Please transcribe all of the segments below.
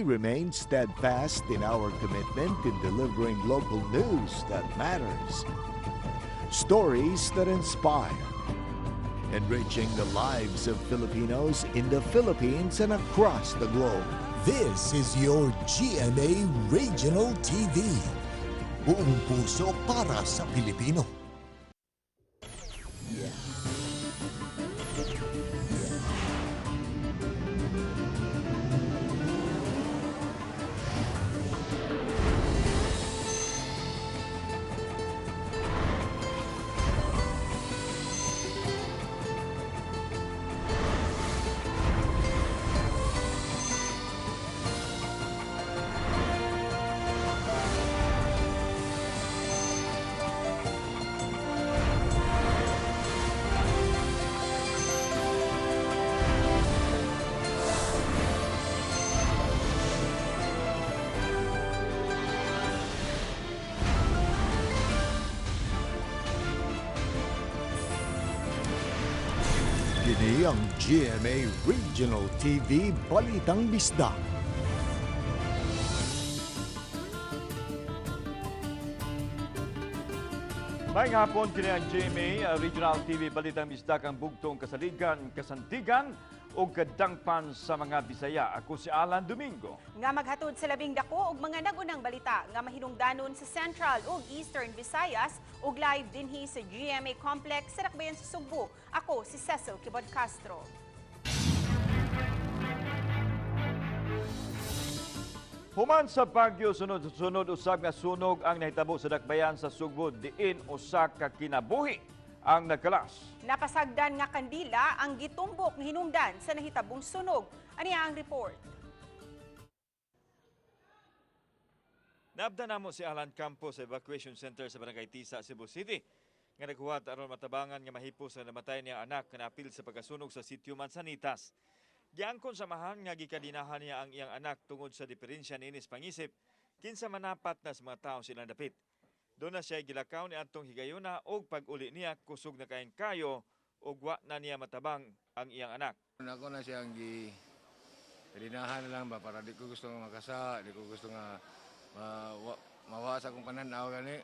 We remain steadfast in our commitment in delivering local news that matters, stories that inspire, enriching the lives of Filipinos in the Philippines and across the globe. This is your GMA Regional TV. Buong puso para sa Pilipino. Kini ang GMA Regional TV Balitang Bisdak. Maayong hapon, kini ang GMA Regional TV Balitang Bisdak, ang bugtong kasaligan, kasantigan o kadangpan sa mga Bisaya. Ako si Alan Domingo. Nga maghatod sa labing dako og mga nagunang balita nga mahinungdanon sa Central ug Eastern Visayas ug live dinhi sa GMA Complex sa Dakbayan sa Sugbo. Ako si Cecil Kibod Castro. Human sa bagyo, sunod-sunod usab nga sunog ang nahitabo sa dakbayan sa Sugbo, diin usa ka kinabuhi ang nagkalas. Napasagdan nga kandila ang gitumbok nga hinungdan sa nahitabong sunog. Aniya ang report. Naabdan namo si Alan Campos sa evacuation center sa Barangay Tisa, Cebu City, nga naghuwat aron matabangan nga mahipos ang namatay niya anak nga naapil sa pagkasunog sa sitio Manzanitas. Giangkon sa amahan nga gikadinahan niya ang iyang anak tungod sa diferensya niini sa pangisip kinsa manapat na sa mga tao silang dapit. Doon na siya gilakaw ni atong higayuna og pag-uli niya kusog na kain kayo ug wa na niya matabang ang iyang anak. Ako na siyang gi rinahan na lang ba para di ko gusto nga makasa, di ko gusto nga mawa sa akong pananaw gani.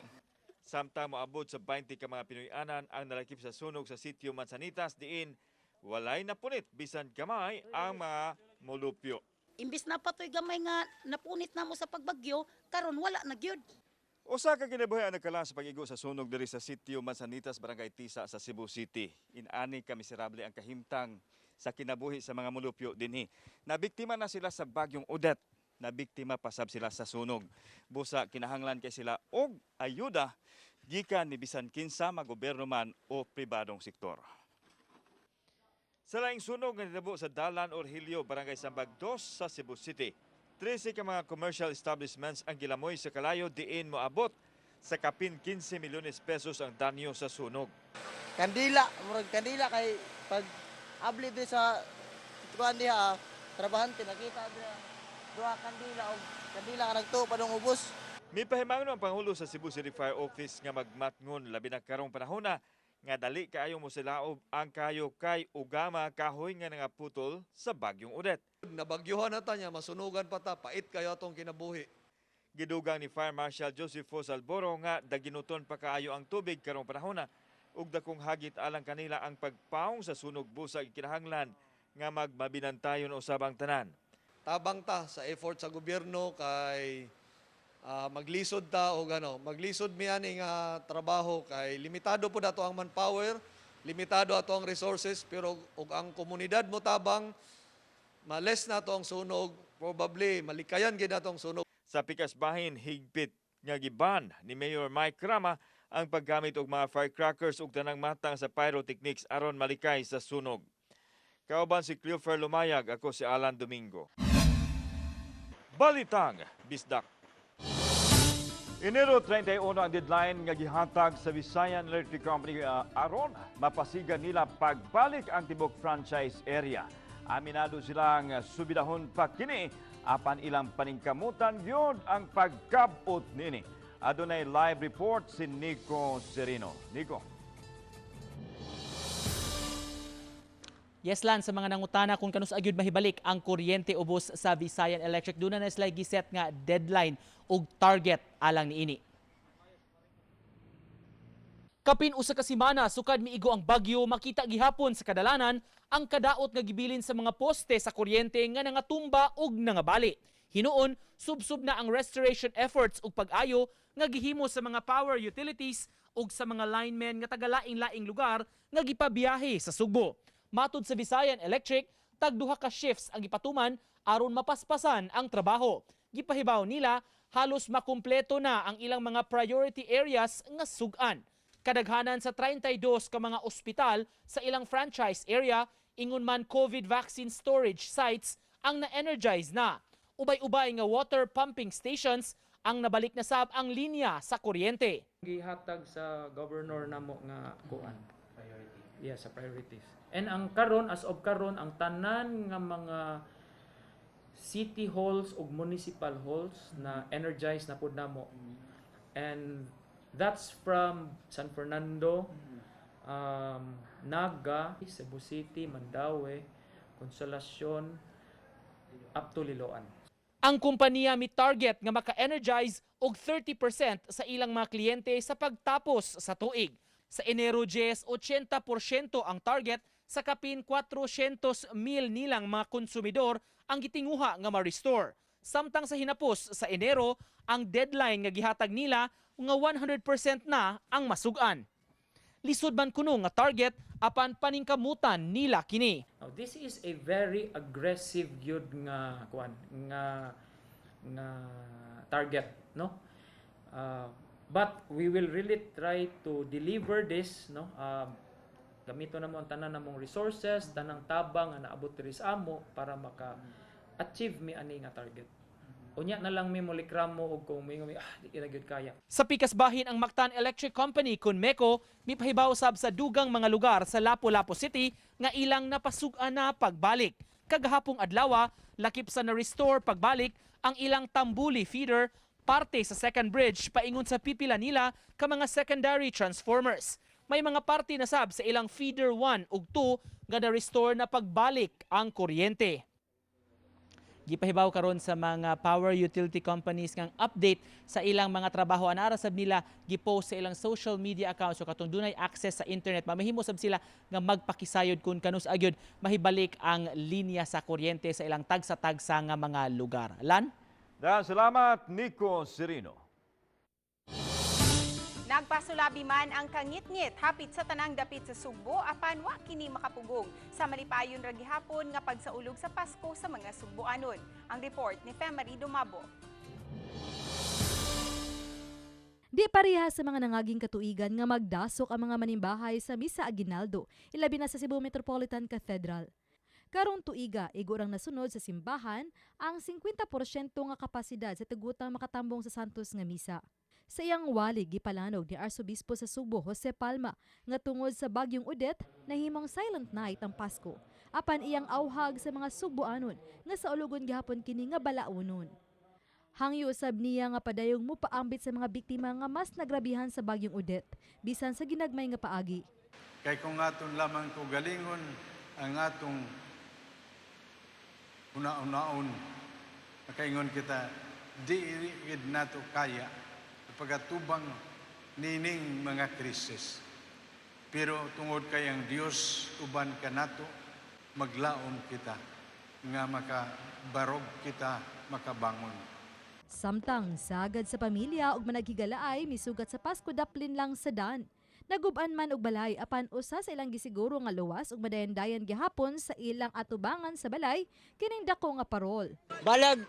Samtang moabot sa 20 ka mga Pinoy-anan ang nalakip sa sunog sa sitio Manzanitas, diin walay napunit bisan gamay ang mga molupyo. Imbis na patoy gamay nga napunit na mo sa pagbagyo, karon wala na gyud. Usa ka kinabuhi ang nagkalas sa pag-igo sa sunog diri sa sitio Manzanitas, Barangay Tisa sa Cebu City. Inani ka miserable ang kahimtang sa kinabuhi sa mga molupyo dinhi. Nabiktima na sila sa bagyong Odette. Nabiktima pasab sila sa sunog. Busa kinahanglan kay sila og ayuda gikan ni bisan kinsa, magobyerno man o pribadong sektor. Sa laing sunog nga nitabo sa Dalan Orhilio, Barangay Sambag 2 sa Cebu City. 13 ka mga commercial establishments ang gilamoy sa kalayo, diin moabot sa kapin 15 milyones pesos ang danyo sa sunog. Kandila, murag kandila kay pag abli diri sa kuan diha, trabahante nakita diri ang duha kandila og kandila nga nagtuo padung ubos. Mipahimangno ang Pangulo sa Cebu City Fire Office nga magmatngon labi na karong panahona nga dali kaayo mosilaob ang kayo kay ugama kahoy nga nangaputol sa bagyong Odette. Nabagyuhan na ta niya, masunugan pa ta, pait kayo atong kinabuhi. Gidugang ni Fire Marshal Joseph Salboro nga daginuton pa kaayo ang tubig karong panahona ug dakong hagit alang kanila ang pagpaong sa sunog, busa kinahanglan nga magmabinantayon usab ang tanan. Tabang ta sa effort sa gobyerno kay maglisod ta og ano, maglisod mi ani nga trabaho kay limitado po dato ang manpower, limitado ato ang resources, pero og ang komunidad mo tabang, males na to ang sunog, probably malikayan gid ato ang sunog. Sa pikas bahin, higpit nga giban ni Mayor Mike Rama ang paggamit og mga firecrackers ug tanang matang sa pyrotechnics aron malikay sa sunog. Kauban si Cleofer Lumayag, ako si Alan Domingo. Balitang Bisdak. Enero 31 ang deadline nga gihatag sa Visayan Electric Company aron mapasigan nila pagbalik ang tibok franchise area. Aminado silang subidahon pa kini apan ilang paningkamutan gyud ang pagkabot nini. Adunay live report si Nico Serino. Nico. Yes lan, sa mga nangutana kung kanus-a gyud mahibalik ang kuryente ubos sa Visayan Electric, duna na sila giset nga deadline ug target alang niini. Kapin usa ka semana sukad miigo ang bagyo, makita gihapon sa kadalanan ang kadaot nga gibilin sa mga poste sa kuryente nga nangatumba ug nangabali. Hinuon, subsob na ang restoration efforts ug pag-ayo nga gihimo sa mga power utilities ug sa mga linemen nga taga laing-laing lugar nga gipabiyahe sa Sugbo. Matud sa Visayan Electric, tag duha ka shifts ang gipatuman aron mapaspasan ang trabaho. Gipahibaw nila, halos makumpleto na ang ilang mga priority areas nga sugan. Kadaghanan sa 32 ka mga ospital sa ilang franchise area, ingon man COVID vaccine storage sites ang na-energize na. Ubay-ubay nga water pumping stations ang nabalik na sab ang linya sa kuryente. Gihatag sa governor namo nga kuan. Priority. Yeah, sa priorities. And ang karon, as of karon, ang tanan nga mga city halls ug municipal halls na energize na pud namo. And that's from San Fernando, Naga, Cebu City, Mandaue, Consolacion, up to Liloan. Ang kumpanya mi target nga maka-energize og 30% sa ilang mga kliyente sa pagtapos sa tuig. Sa Enero 10, 80% ang target sa kapin 400 mil nilang mga konsumidor ang gitinguha nga ma-restore. Samtang sa hinapos sa Enero, ang deadline nga gihatag nila nga 100% na ang masugan. Lisod man kuno nga target, apan paningkamutan nila kini. Now, this is a very aggressive gyud nga kuan nga target, no? But we will really try to deliver this, no? Gamito namo ang tanan namong resources, tanang tabang nga naabot diri sa amo para maka achieve mi ani nga target. Unya na lang mi moreklamo og kung moingon mi, "Ah, di na gyud kaya." Sa pikas bahin, ang Mactan Electric Company Conmeco mipahibaw sab sa dugang mga lugar sa Lapu-Lapu City nga ilang napasug-an na pagbalik. Kagahapong adlaw, lakip sa na-restore pagbalik ang ilang Tambuli feeder, parte sa second bridge paingon sa pipila nila ka mga secondary transformers. May mga parte na sab sa ilang feeder 1 ug 2 nga na-restore na pagbalik ang kuryente. Gipahibaw karon sa mga power utility companies ngang update sa ilang mga trabaho anara sab nila gipost sa ilang social media accounts. So katong dunay access sa internet, mamahimo sab sila nga magpakisayod kung kanus-a gyud mahibalik ang linya sa kuryente sa ilang tagsa-tagsa nga mga lugar. Lan? Daghang salamat, Nico Serino. Nagpasulabi man ang kangitngit hapit sa tanang dapit sa Sugbo, apan wa kini makapugong sa malipayon ra gihapon nga pagsaulog sa Pasko sa mga Sugboanon. Ang report ni Femary Dumabo. Di pareha sa mga nangaging katuigan nga magdasok ang mga manimbahay sa Misa Aguinaldo, ilabi na sa Cebu Metropolitan Cathedral. Karong tuiga, igo rang nasunod sa simbahan ang 50% nga kapasidad sa tagutang makatambong sa Santos nga misa. Sa iyang wali, gipalanog ni Arsobispo sa Sugbo, Jose Palma, nga tungod sa bagyong Odette, nahimong silent night ang Pasko. Apan iyang auhag sa mga Sugboanon nga saulugon gihapon kini nga balaonon. Hangyo usab niya nga padayong mupaambit sa mga biktima nga mas nagrabihan sa bagyong Odette, bisan sa ginagmay nga paagi. Kay kung aton lamang kaugalingon ang atong una-unaon, makaingon kita, di gid nato kaya pagatubang nining mga krisis. Pero tungod kay ang Dios uban kanato, maglaom kita nga makabarog kita, makabangon. Samtang sagad sa pamilya ug managhigalaay misugat sa Pasko daplin lang sa dan. Nagub-an man og balay, apan usa sa ilang gisiguro nga luwas ug madayan-dayan gihapon sa ilang atubangan sa balay kining dako nga parol. Balag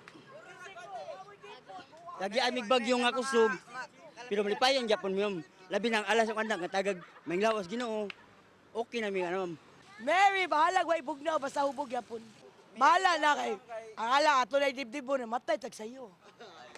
lagi amig bagyo nga kusog. Pero malipayon gyapon mi, ma'am. Labi nang alas ang anak nga tagag may lawas Ginoo. Okay na mi ano, ma'am. Mary, bahala way bugnaw basta hubog yapon. Bahala na kay ang ala ato na dibdibon matay tag sayo.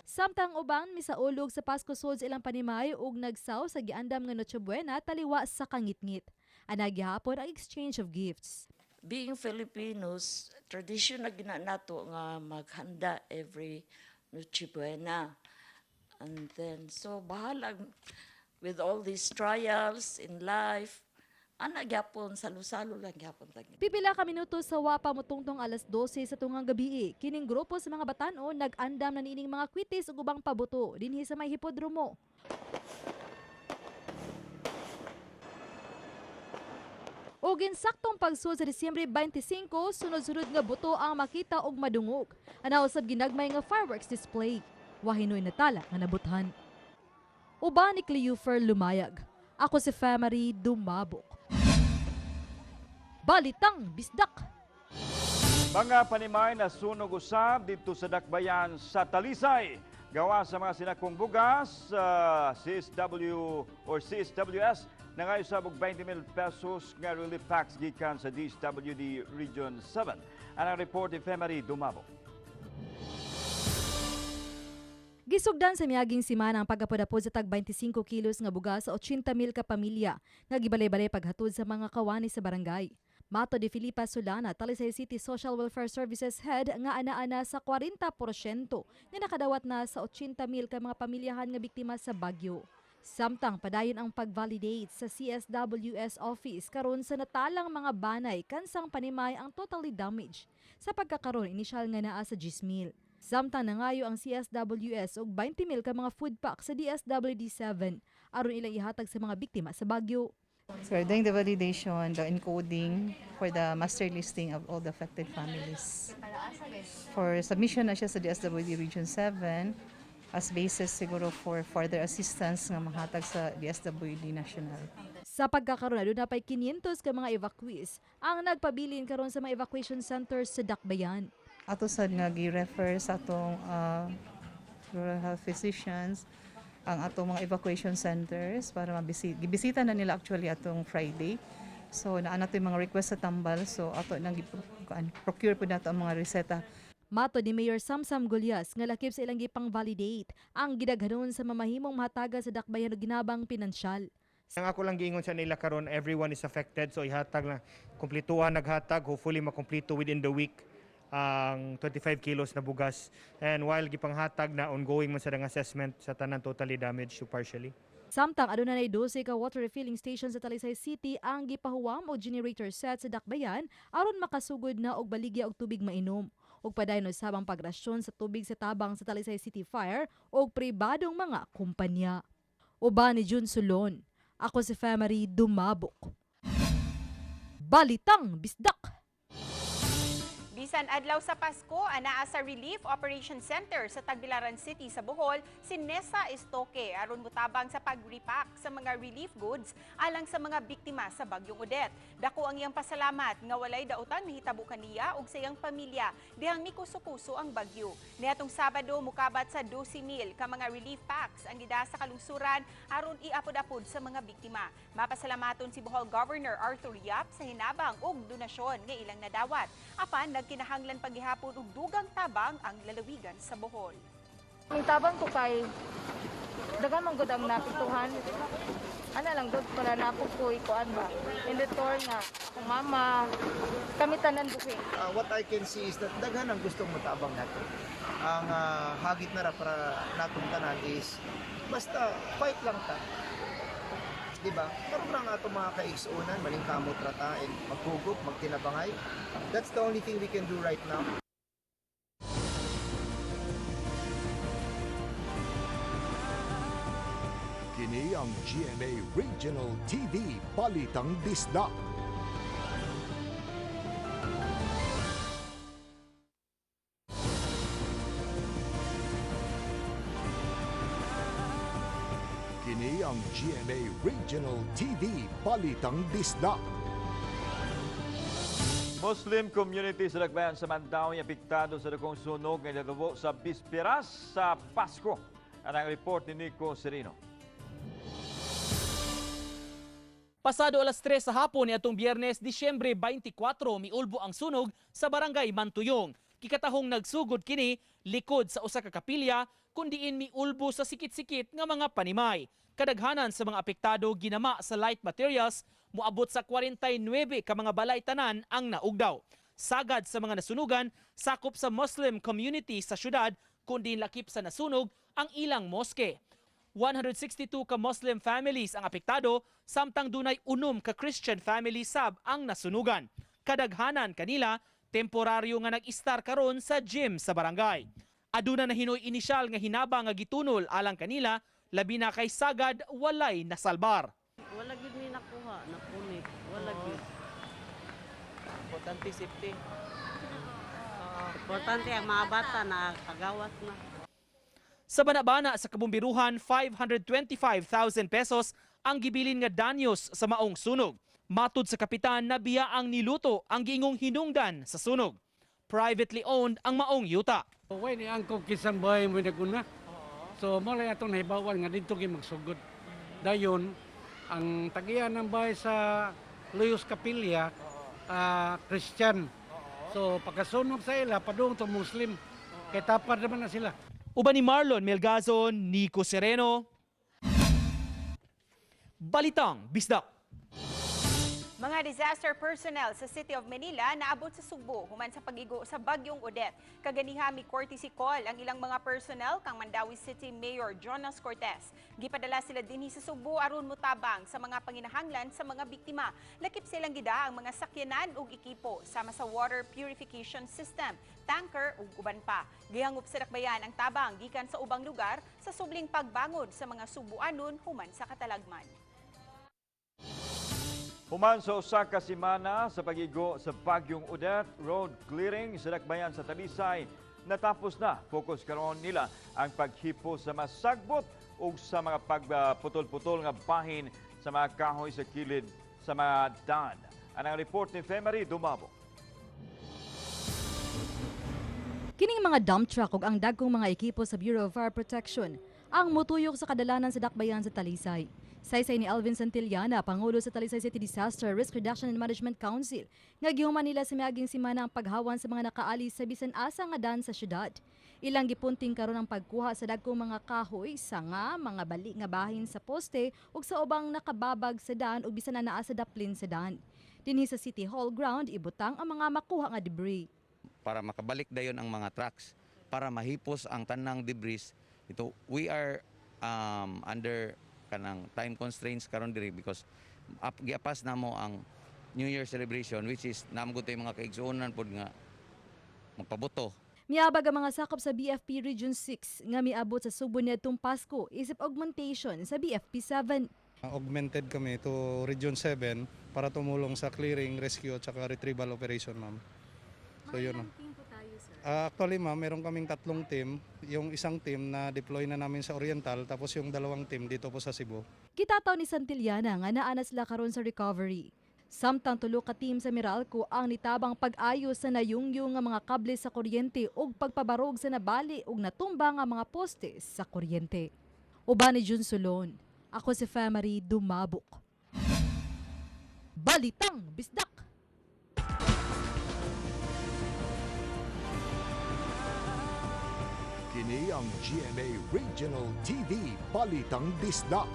Samtang uban misaulog sa Pasko sod sa ilang panimay ug nagsaw sa giandam nga Noche Buena taliwa sa kangitngit. Ana gihapon ang exchange of gifts. Being Filipinos, tradition na gina nato nga maghanda every Noche Buena. And then, so bahala with all these trials in life, Ana gyapon salo-salo lang gyapon ta. Pipila ka minuto sa wapa motungtong alas 12 sa tungang gabi. Kining grupo sa mga batan-on nag-andam na niining mga kwitis ug ubang pabuto dinhi sa may hipodromo. Ug insaktong pagsud sa Disyembre 25, sunod-sunod nga buto ang makita og madungog. Ana usab ginagmay nga fireworks display. Wahinoy natala nga nabuthan. Uban ni Cleofer Lumayag. Ako si Famary Dumabok. Balitang Bisdak! Mga panimay na sunog usab dito sa Dakbayan sa Talisay. Gawa sa mga sinakong bugas, CSW or CSWS nangayo usab og 20,000 pesos nga relief packs gikan sa DSWD Region 7. Anang report ni Femary Dumabok. Gisugdan sa miaging simana ang pagapod-apod sa tag 25 kilos nga bugas sa 80,000 ka pamilya nga gibalay-balay paghatod sa mga kawani sa barangay. Matod ni Filipa Solana, Talisay City Social Welfare Services Head, nga ana-ana sa 40% nga nakadawat na sa 80,000 ka mga pamilyahan nga biktima sa bagyo. Samtang padayon ang pag-validate sa CSWS office karon sa natalang mga banay kansang panimay ang totally damaged. Sa pagkakaron inisyal nga naa sa 10,000. Samtang nangayo ang CSWS og 20,000 ka mga food pack sa DSWD 7 aron ilang ihatag sa mga biktima sa bagyo. So we're doing the validation, the encoding for the master listing of all the affected families. For submission na siya sa DSWD Region 7 as basis siguro for further assistance nga mahatag sa DSWD National. Sa pagkakaroon, aduna pay 500 ka mga evacuees ang nagpabilin karon sa mga evacuation centers sa Dakbayan. Ato sad nga gi-refer sa atong rural health physicians ang atong mga evacuation centers para mabisita. Gibisita na nila actually atong Friday. So naa na to yung mga request sa tambal, so ato nang procure po nato ang mga reseta. Matod ni Mayor Samsam Gullas nga lakip sa ilang gipang-validate ang gidaghanon sa mamahimong mahatagan sa Dakbayan og ginabang pinansyal. Ang ako lang giingon sa nila karon, everyone is affected, so ihatag na kumplituhan naghatag, hopefully makumplito within the week ang 25 kilos na bugas, and while gipanghatag na, ongoing man sa ang assessment sa tanan totally damaged to partially. Samtang aduna nay 12 ka water refilling station sa Talisay City ang gipahuwam og generator set sa Dakbayan aron makasugod na og baligya og tubig mainom. Ug padayon usab ang pagrasyon sa tubig sa tabang sa Talisay City Fire og pribadong mga kumpanya. Uban ni June Solon. Ako si Femary Dumabok. Balitang Bisdak! Bisan adlaw sa Pasko, anaa sa Relief Operation Center sa Tagbilaran City sa Bohol si Nessa Estoque aron motabang sa pag-repack sa mga relief goods alang sa mga biktima sa Bagyong Odette. Dako ang iyang pasalamat nga walay dautan nahitabo kaniya ug sa iyang pamilya dihang mikuso-kuso ang bagyo. Niadtong Sabado mukabat sa 12,000 ka mga relief packs ang gida sa kalungsuran aron iapod-apod sa mga biktima. Mapasalamaton si Bohol Governor Arthur Yap sa hinabang ug donasyon nga ilang nadawat. Apan nagkinahanglan paghihapon og dugang tabang ang lalawigan sa Bohol. Ang tabang ko kay daghan man gud ang naapektuhan. Ana lang gud para napog ko ikuan ba. In return nga akong mama, kami tanan buhi. What I can see is that daghan ang gustong motabang nato. Ang hagit na ra para natong tanan is basta fight lang ta. Diba? Karon lang ato mga kaigsuonan, maningkamot ra ta and maghugot, magtinabangay. That's the only thing we can do right now. Kini ang GMA Regional TV Balitang Bisdak. Kini ang GMA Regional TV Balitang Bisdak. Muslim community sa Dakbayan sa Mandaue apektado sa dakong sunog nga natabo sa bisperas sa Pasko. Anang report ni Nico Serino. Pasado alas 3 sa hapon ni atong Biyernes, Disyembre 24, miulbo ang sunog sa barangay Mantuyong. Kikatahong nagsugod kini likod sa usa ka kapilya kundiin miulbo sa sikit-sikit nga mga panimay. Kadaghanan sa mga apektado ginama sa light materials, moabot sa 49 ka mga balay tanan ang naugdaw. Sagad sa mga nasunugan, sakop sa Muslim community sa syudad, kundi lakip sa nasunog ang ilang moske. 162 ka Muslim families ang apektado samtang dunay 6 ka Christian family sab ang nasunugan. Kadaghanan kanila temporaryo nga nag-istar karon sa gym sa barangay. Aduna na hinoy inisyal nga hinaba nga gitunol alang kanila, labi na kay sagad walay nasalbar. Wala gyud mi nakuha, napunit. Wala gyud. Importante safety. Importante ang mga bata na pagawas na. Sa banabana sa kabumbiruhan, 525,000 pesos ang gibilin nga danyos sa maong sunog. Matud sa kapitan, nabiya ang niluto ang giingong hinungdan sa sunog. Privately owned ang maong yuta. Way ni angkog kisang bahay mo naguna. So mo lang atong nahibawan nga didto gyud magsugod. Dayon ang tagian ng bahay sa Luyos Capilla, Christian. So pagkasunog sa ila padung to Muslim. Kay tapad naman na sila. Uban ni Marlon Melgazon, Nico Sereno. Balitang Bisdak. Mga disaster personnel sa City of Manila naabot sa Sugbo human sa pagigo sa Bagyong Odette. Kaganiha mi courtesy call ang ilang mga personnel kang Mandaue City Mayor Jonas Cortez. Gipadala sila dinhi sa Sugbo aron motabang sa mga panginahanglan sa mga biktima. Lakip silang gida ang mga sakyanan ug ekipo sama sa water purification system, tanker ug uban pa. Gihangop sa dakbayan ang tabang gikan sa ubang lugar sa subling pagbangon sa mga Subuanon human sa katalagman. Human sa usa ka semana sa pagigo sa Bagyong Odette, road clearing sa dakbayan sa Talisay natapos na. Focus karon nila ang paghipo sa masagbot ug sa mga pagputol-putol nga bahin sa mga kahoy sa kilid sa mga daan. Anang report ni Femery Dumabo. Kining mga dump truck ug ang dagkong mga ekipo sa Bureau of Fire Protection ang mutuyok sa kadalanan sa dakbayan sa Talisay. Saysay ni Alvin Santillana, Pangulo sa Talisay City Disaster Risk Reduction and Management Council, nga gihuman nila sa miaging semana ang paghawan sa mga nakaalis sa bisan asa nga dan sa syudad. Ilang gipunting karon ang pagkuha sa dagkong mga kahoy, sanga, mga bali nga bahin sa poste ug sa ubang nakababag sa daan ug bisan naa sa daplin sa daan. Dinhi sa City Hall ground ibutang ang mga makuha nga debris. Para makabalik dayon ang mga trucks, para mahipos ang tanang debris. Ito we are under kanang time constraints karon diri because giapas namo ang New Year celebration, which is namo gud mga kaigsuonan pod nga magpaboto. Miabag ang mga sakop sa BFP Region 6 nga miabot sa Subo niadtong Pasko isip augmentation sa BFP 7. Augmented kami to Region 7 para tumulong sa clearing, rescue at saka retrieval operation, ma'am. So yun. Team po tayo, sir? Actually, ma'am, meron kaming 3 team. Yung isang team na deploy na namin sa Oriental, tapos yung 2 team dito po sa Cebu. Kitataw ni Santillana nga naa na sila karon sa recovery. Samtang tulo ka team sa Meralco ang nitabang pag-ayos sa nayungyong nga mga kable sa kuryente ug pagpabarog sa nabali ug natumba nga mga poste sa kuryente. Uban ni Jun Solon, ako si Femery Dumabok. Balitang Bisdak! Kini ang GMA Regional TV Balitang Bisdak.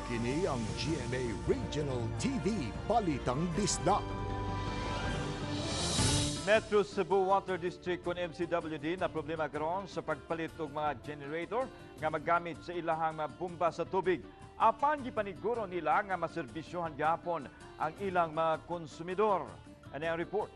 Kini ang GMA Regional TV Balitang Bisdak. Metro Cebu Water District kon MCWD na problema karon sa pagpalit og mga generator nga magamit sa ilahang mga bomba sa tubig. Apan gipaniguro nila nga maserbisyohan gihapon ang ilang mga konsumidor. Ano ang report?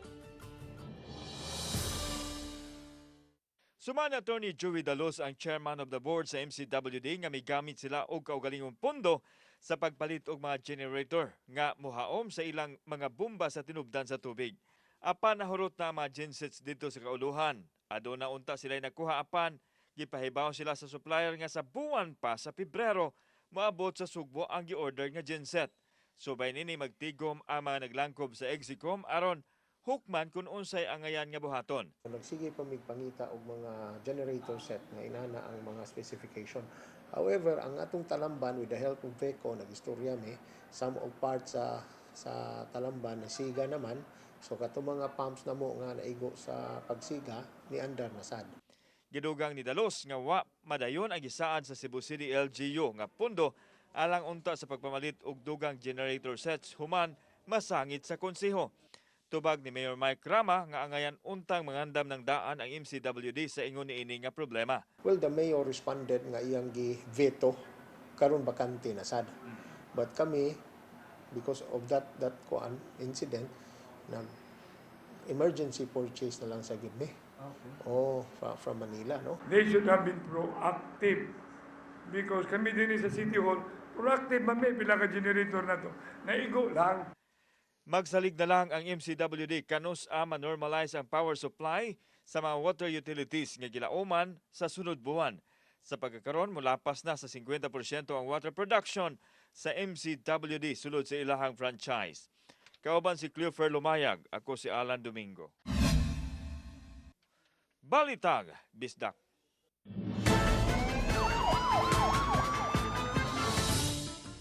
Suman Attorney Joey Dalos ang chairman of the board sa MCWD nga migamit sila og kaugalingong pondo sa pagpalit og mga generator nga muhaom sa ilang mga bomba sa tinubdan sa tubig. Apan nahurot na mga gensets dito sa kauluhan. Aduna unta sila'y nakuha apan gipahibaw sila sa supplier nga sa buwan pa sa Pebrero moabot sa Sugbo ang gi-order nga genset. Subay nini magtigom ang mga naglangkob sa Exicom aron hukman kung unsay angayan nga buhaton. Nagsige pa mig pangita og mga generator set nga inana ang mga specification. However, ang atong Talamban with the help of VECO nagistorya mi some of parts sa Talamban nasiga naman. So katong mga pumps namo nga naigo sa pagsiga ni andar na sad. Gidugang ni Dalos nga wa madayon ang gisaad sa Cebu City LGU nga pondo alang unta sa pagpamalit og dugang generator sets human masangit sa konseho. Tubag ni Mayor Mike Rama nga angayan untang mangandam ng daan ang MCWD sa ingon niini nga problema. Well, the mayor responded nga iyang gi-veto karon bakante na sad. But kami, because of that kuan incident, nag emergency purchase na lang sa gid mi. Oh, from Manila, no? They should have been proactive because kami din sa City Hall, proactive man may pila ka generator na to. Naigo lang. Magsalig na lang ang MCWD kanus-a ma-normalize ang power supply sa mga water utilities nga gilauman sa sunod buwan. Sa pagkakaron, mulapas na sa 50% ang water production sa MCWD sulod sa ilahang franchise. Kauban si Cleofer Lumayag, ako si Alan Domingo. Balitang Bisdak.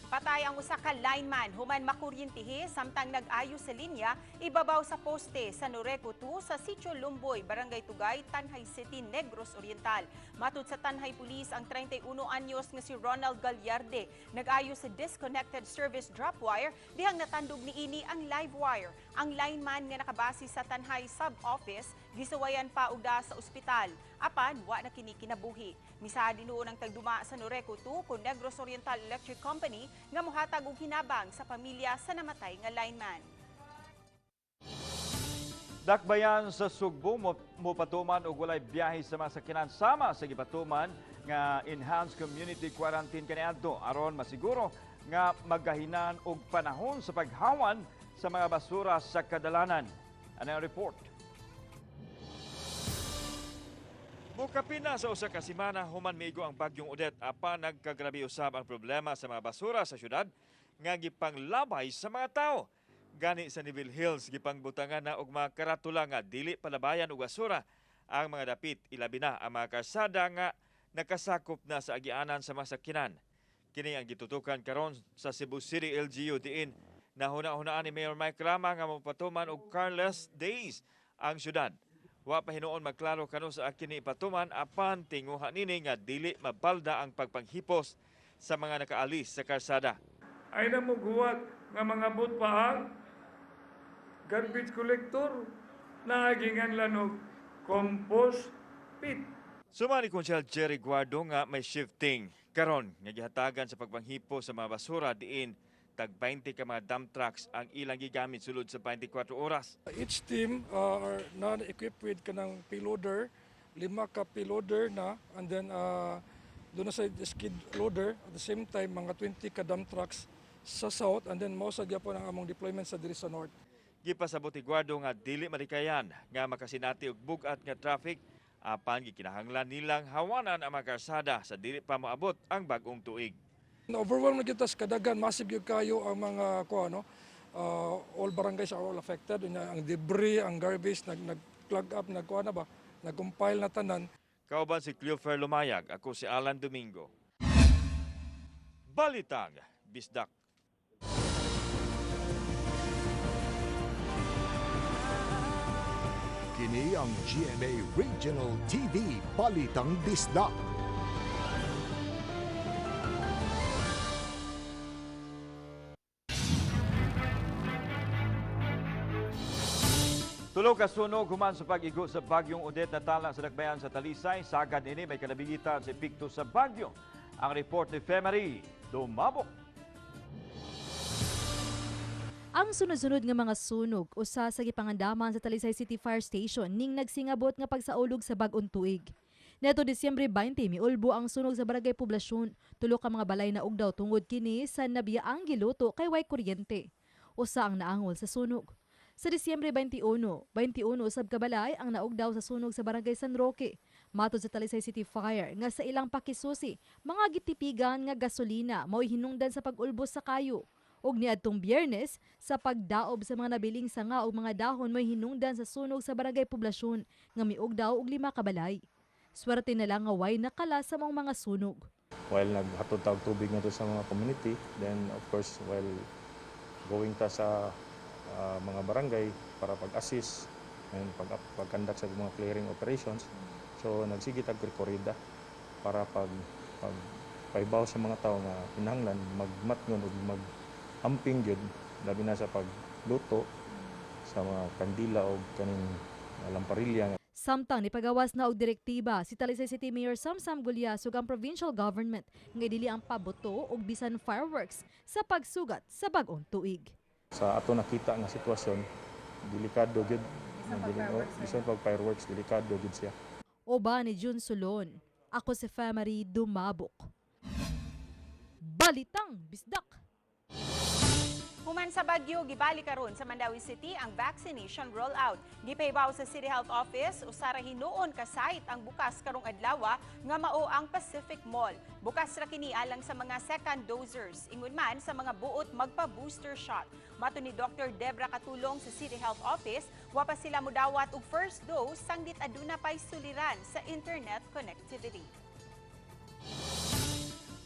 Patay ang usa ka lineman human makuryentihi samtang nag-ayo sa linya ibabaw sa poste sa Noreco 2 sa Sitio Lumboy, Barangay Tugay, Tanjay City, Negros Oriental. Matud sa Tanjay Police, ang 31 anyos nga si Ronald Gallarde nag-ayo sa disconnected service drop wire dihang natandog niini ang live wire. Ang lineman nga nakabase sa Tanjay Sub-Office gisuwayan pa og sa ospital apan wa na kini kinabuhi. Misaad hinuon ang tagduma sa Noreco 2 kon Negros Oriental Electric Company nga mohatag og hinabang sa pamilya sa namatay nga lineman. Dakbayan sa Sugbo mopatuman og walay biyahe sa mga sakyanan sama sa gipatuman nga enhanced community quarantine kaniadto aron masiguro nga magahinan og panahon sa paghawan sa mga basura sa kadalanan. Ano ang report? Mukapin na sa usa ka semana human migo ang bagyong Odette apan nagkagrabe usab ang problema sa mga basura sa syudad nga gipanglabay sa mga tao. Gani sa Neville Hills gipangbutangan na og mga karatula nga dili palabayan og basura ang mga dapit, ilabi na ang mga karsada nga nakasakop na sa agianan sa mga sakyanan. Kini ang gitutukan karon sa Cebu City LGU diin nahuna-hunaan ni Mayor Mike Rama nga mopatuman og carless days ang syudad. Wa pa hinuon magklaro kanu sa kini ipatuman apan tinguha nini nga dili mabalda ang pagpanghipos sa mga nakaalis sa karsada. Ay na mo guwat nga mga bot pa ang garbage collector na agingan lanog compost pit. Sumani Konsehal Jerry Guardo nga may shifting karon nga gihatagan sa pagpanghipo sa mga basura diin tag 20 ka mga dump trucks ang ilang gigamit sulod sa 24 oras. Each team are not equipped with kanang payloader, 5 ka payloader na, and then doon na sa skid loader, at the same time mga 20 ka dump trucks sa south, and then mao sa gyapon ang among deployment sa diri sa north. Gipasabot ni Guardo nga dili malikayan nga makasinati og bug-at nga traffic apan gikinahanglan nilang hawanan ang mga karsada sa dili pa moabot ang bag-ong tuig. Overwhelmed na kita sa kadagan, massive gyud kayo ang mga kuno, all barangays are all affected. Unya, ang debris, ang garbage nag-clog up, nagkuha na ba, nag-compile na tanan. Kauban si Cleofer Lumayag, ako si Alan Domingo. Balitang Bisdak. Kini ang GMA Regional TV Balitang Bisdak. Tulo ka sunog human sa pag-igo sa bagyong Odette na tala sa dakbayan sa Talisay. Sagad ini may kalabigitan sa epekto sa bagyo. Ang report ni Femery Dumabok. Ang sunod-sunod nga mga sunog usa sa gipangandaman sa Talisay City Fire Station ning nagsingabot nga pagsaulog sa bag-ong tuig. Neto Disyembre 20, miulbo ang sunog sa Barangay Poblasyon. Tulo ka mga balay na ugdaw tungod kini sa nabiyaang giluto kay way kuryente. Usa ang naangol sa sunog. Sa Disyembre 21, 21 usab ka balay ang naugdaw sa sunog sa Barangay San Roque. Matod sa Talisay City Fire nga sa ilang pakisusi, mga gitipigan nga gasolina mao'y hinungdan sa pag-ulbos sa kayo. Ug niadtong Biyernes, sa pagdaob sa mga nabiling sanga ug mga dahon may hinungdan sa sunog sa Barangay Poblasyon nga miugdaw og 5 ka balay. Swerte na lang nga way nakala sa maong mga sunog. While naghatod ta og tubig ngadto sa mga community, then of course while going ta sa mga barangay para pag-assist and pag-conduct sa mga clearing operations, so nagsige tag rekorida para pag pahibaw sa mga tao nga kinahanglan magmatngon ug mag-amping gyud Labi na sa pagluto sa mga kandila o kaning lamparilya. Samtang nipagawas na og direktiba si Talisay City Mayor Samsam Gullas ug ang provincial government nga dili ang pabuto og bisan fireworks sa pagsugat sa bag-ong tuig. Sa ato nakita nga sitwasyon, delikado gyud. Bisan pag fireworks, delikado gyud siya. Uban ni June Solon. Ako si Famary Dumabok. Balitang Bisdak. Human sa bagyo, gibali karon sa Mandaue City ang vaccination rollout. Gipahibaw sa City Health Office, usa ra hinuon ka site ang bukas karong adlaw nga mao ang Pacific Mall. Bukas ra kini alang sa mga second dosers, ingon man sa mga buot magpa-booster shot. Matod ni Dr. Debra Katulong sa City Health Office, wa pa sila mudawat og first dose sangdit aduna pay suliran sa internet connectivity.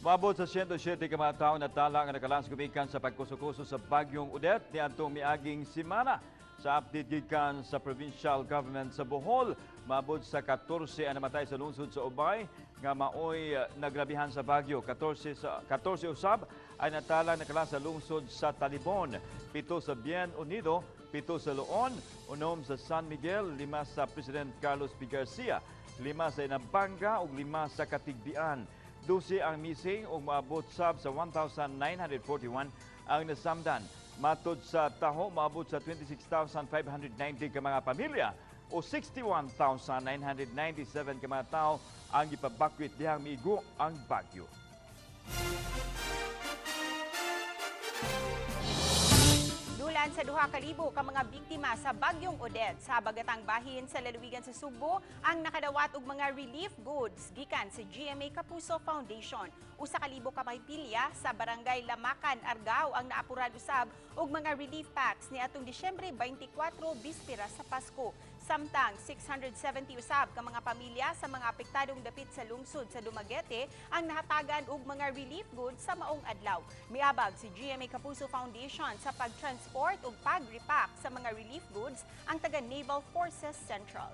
Moabot sa 107 ka mga tawo natala nga nakalas gumikan sa pagkuso-kuso sa Bagyong Odette niadtong miaging semana. Sa update gikan sa provincial government sa Bohol, maabot sa 14 ang namatay sa lungsod sa Ubay nga maoy nagrabihan sa bagyo. 14 sa 14 usab ay natala nakalas sa lungsod sa Talibon, 7 sa Bien Unido, 7 sa Loon, 6 sa San Miguel, 5 sa President Carlos P. Garcia, 5 sa Inabanga ug 5 sa Catigbian. 12 ang missing ug moabot sab sa 1,941 ang nasamdan. Matod sa taho, moabot sa 26,590 ka mga pamilya o 61,997 ka mga tao ang gipabakwit dihang miigo ang bagyo. Dulan sa 2,000 ka mga biktima sa Bagyong Odette sa bagatang bahin sa lalawigan sa Sugbo ang nakadawat og mga relief goods gikan sa GMA Kapuso Foundation. 1,000 ka pamilya sa Barangay Lamakan, Argao ang naapuran usab og mga relief packs niadtong Disyembre 24, bispera sa Pasko. Samtang 670 usab ka mga pamilya sa mga apektadong dapit sa lungsod sa Dumaguete ang nahatagan og mga relief goods sa maong adlaw. Miabag si GMA Kapuso Foundation sa pag-transport ug pag-repack sa mga relief goods ang taga Naval Forces Central.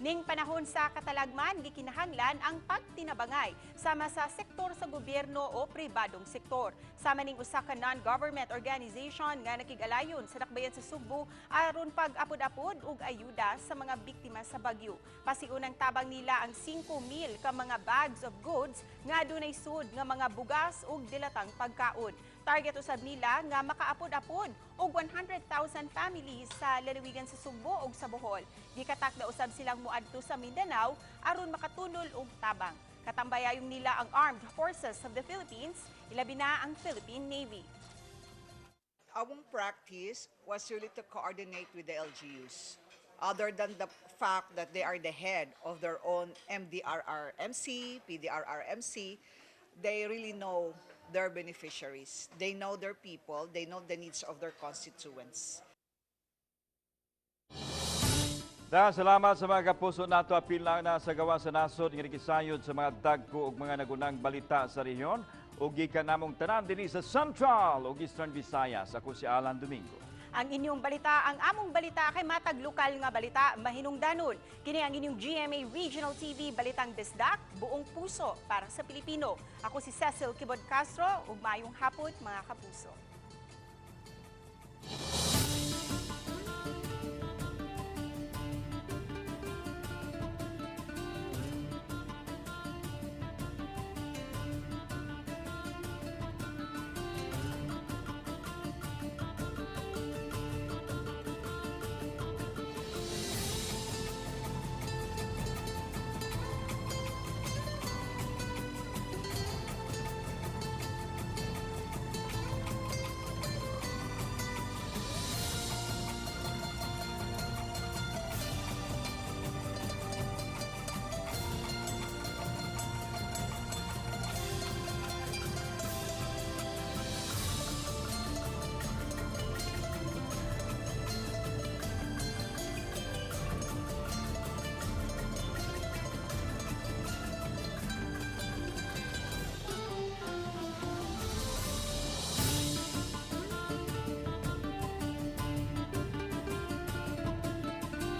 Ning panahon sa katalagman, gikinahanglan ang pagtinabangay sama sa sektor sa gobyerno o pribadong sektor. Sama ning usa ka non-government organization nga nakig-alayon sa dakbayan sa Sugbo aron pag-apod-apod og ayuda sa mga biktima sa bagyo. Pasiunang tabang nila ang 5,000 ka mga bags of goods nga adunay sud nga mga bugas ug dilatang pagkaon. Target usab nila nga makaapod-apod og 100,000 families sa lalawigan sa Sugbo ug sa Bohol. Gikatakda usab silang moadto sa Mindanao aron makatunol og tabang. Katambayayong nila ang Armed Forces of the Philippines, ilabi na ang Philippine Navy. Our practice was really to coordinate with the LGUs. Other than the fact that they are the head of their own MDRRMC, PDRRMC, they really know their beneficiaries. They know their people. They know the needs of their constituents. Daghang salamat sa mga kapuso nato, apil lang na sa gawa sa nasod nga nakisayod sa mga dagko ug mga nagunang balita sa rehiyon ug gikan namong tanan dinhi sa Central ug Eastern Visayas. Ako si Alan Domingo. Ang inyong balita, ang among balita kay matag lokal nga balita mahinungdanon. Kini ang inyong GMA Regional TV Balitang Bisdak, buong puso para sa Pilipino. Ako si Cecil Kibod Castro ug maayong hapon, mga kapuso.